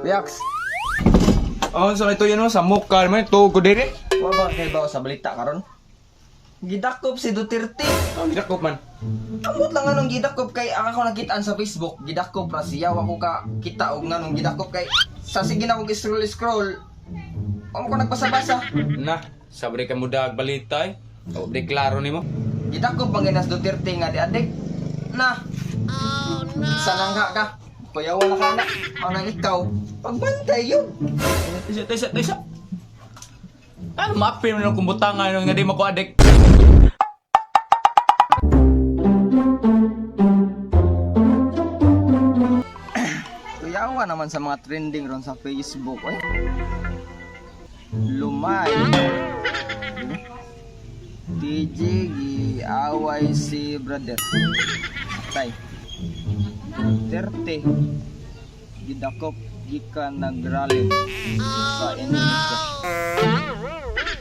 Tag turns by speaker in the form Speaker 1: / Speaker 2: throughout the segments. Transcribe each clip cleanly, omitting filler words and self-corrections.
Speaker 1: Yaks.
Speaker 2: Oh, sa ito yun, no? Sa mukha man ito ko dire.
Speaker 1: Wa ba kay ba sa balita karon? Gidakop si Duterte.
Speaker 2: Oh, gidakop man.
Speaker 1: Amot lang anong gidakop kay ang ako nakitaan sa Facebook, gidakop ra siya, wa ko ka kita og nganong gidakop kay sa sige na kog scroll scroll. Amo ko nagbasa-basa.
Speaker 2: Na, sabi ka mo dag balita eh. Oh, di klaro nimo.
Speaker 1: Gidakop ang ginas Duterte nga di adik. Na. Oh no. Sa langga ka. Kuya wala ka na. Anang ikaw. Pagbantay yun.
Speaker 2: Tisa, tisa, tisa. Ano maapil mo kung butangan nga di mo ko adik.
Speaker 1: Kuyawa naman sa mga trending ron sa Facebook. Eh. Lumay. TJ giaway si brother. Tay. Duterte. Gidakop gikan nagrally sa Indonesia.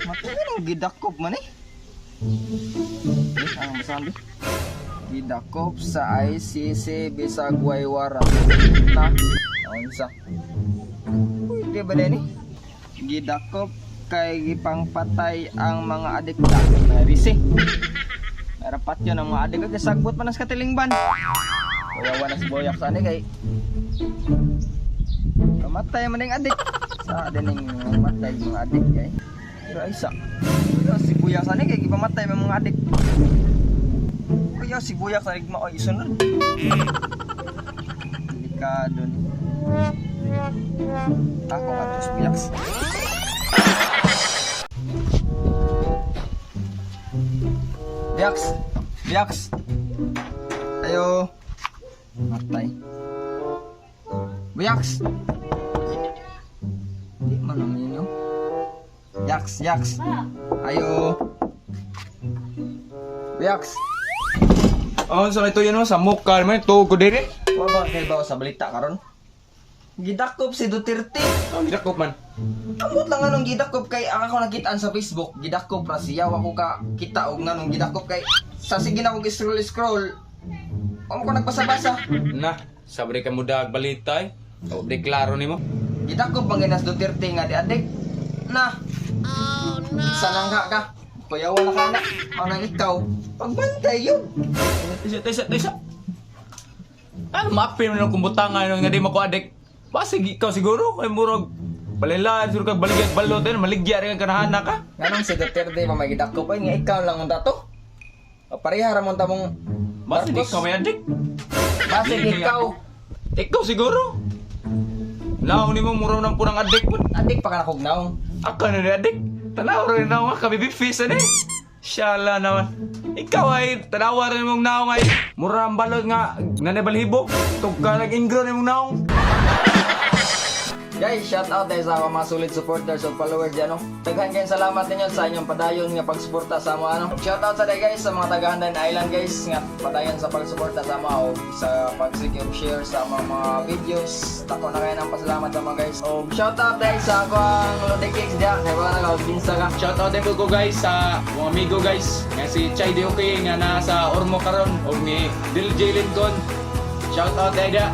Speaker 1: Matuloy ang gidakop man eh. Eh, ano masabi? Gidakop sa ICC bisag way warrant. Na, unsa? Pwede ba din eh? Gidakop kay gipangpatay ang mga adikta. Narisi. Narapat yun ang mga adik kay sagbot man sa katilingban. Kaya wala si Boyak sa ani kay kamatay man ning adik. Sa dining matay mga adik kay. Pero ay sa. Kuya si Boyak sa ani kay gipamatay man mga adik. Kuya si Boyak sa rigma oy isunod. Delikado ni. Ako nga to si Boyak. Yaks! Yaks! Ayo! Matay. Yaks! Di man naman yun yun. Yaks! Yaks! Ayo! Yaks!
Speaker 2: Oh, sa ito yun, no? Sa mukha man ito ko dire.
Speaker 1: Wa ba kay ba sa balita karon? Gidakop si Duterte.
Speaker 2: Oh, gidakop man.
Speaker 1: Amot lang anong gidakop kay ang ako nakitaan sa Facebook, gidakop ra siya, wa ko ka kita og nganong gidakop kay sa sige na kog scroll scroll. Amo ko nagbasa-basa.
Speaker 2: Na, sabi ka mo dag balita eh. Oh, di klaro nimo.
Speaker 1: Gidakop ang ginas Duterte nga di adik. Na. Oh no. Sa langga ka. Kuya wala ka na. Anang ikaw. Pagbantay yun.
Speaker 2: Tisa, tisa, tisa. Ano maapil mo kung butangan nga di mo ko adik. Basig ikaw siguro kay murag balila siguro kag baligya balot din maligya rin ka kanahana ka.
Speaker 1: Nganong si Duterte pa may gidakop ay nga ikaw lang unta to. O, pareha ra mo ta mong
Speaker 2: Basig
Speaker 1: Marcos.
Speaker 2: ikaw may adik.
Speaker 1: Basig ikaw.
Speaker 2: Ikaw siguro. Naong nimo muraw ng punang adik mo.
Speaker 1: Adik pa ka na kog naong.
Speaker 2: Ako na ni adik. Tanaw rin na nga kami bifis ani. Shala naman. Ikaw ay tanawa rin mong naong ay mura ang balot nga nanabalhibo. Tugka nag-ingrown imong naong.
Speaker 1: Guys, shout out dahil sa akong mga solid supporters o followers dyan, no? Daghan kayong salamat ninyo sa inyong padayon nga pagsuporta sa mga ano. Shout out sa day guys sa mga taga Handan Island guys nga padayon sa pagsuporta sa mga o sa pagsige og share sa mga videos. Tako na kayo ng pasalamat sa mga guys. O shout out dahil sa akong Lodi Cakes diya. Kay wala na binsa ka.
Speaker 2: Shout out din po ko guys sa mga amigo guys nga si Chay Dioke nga nasa Ormo karon og ni Dil J Lincoln. Shout out dahil da.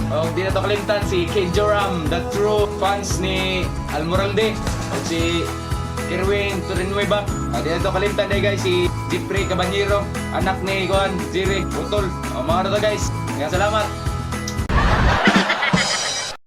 Speaker 2: Og di na to kalimtan si Kay Joram, the true fans ni Almoralde og si Kerwin Torrenueva. Ah, di na to kalimtan dahil guys si Jeffrey Caballero, anak ni Juan Jerry Utol. O, mga na to guys. Nga salamat.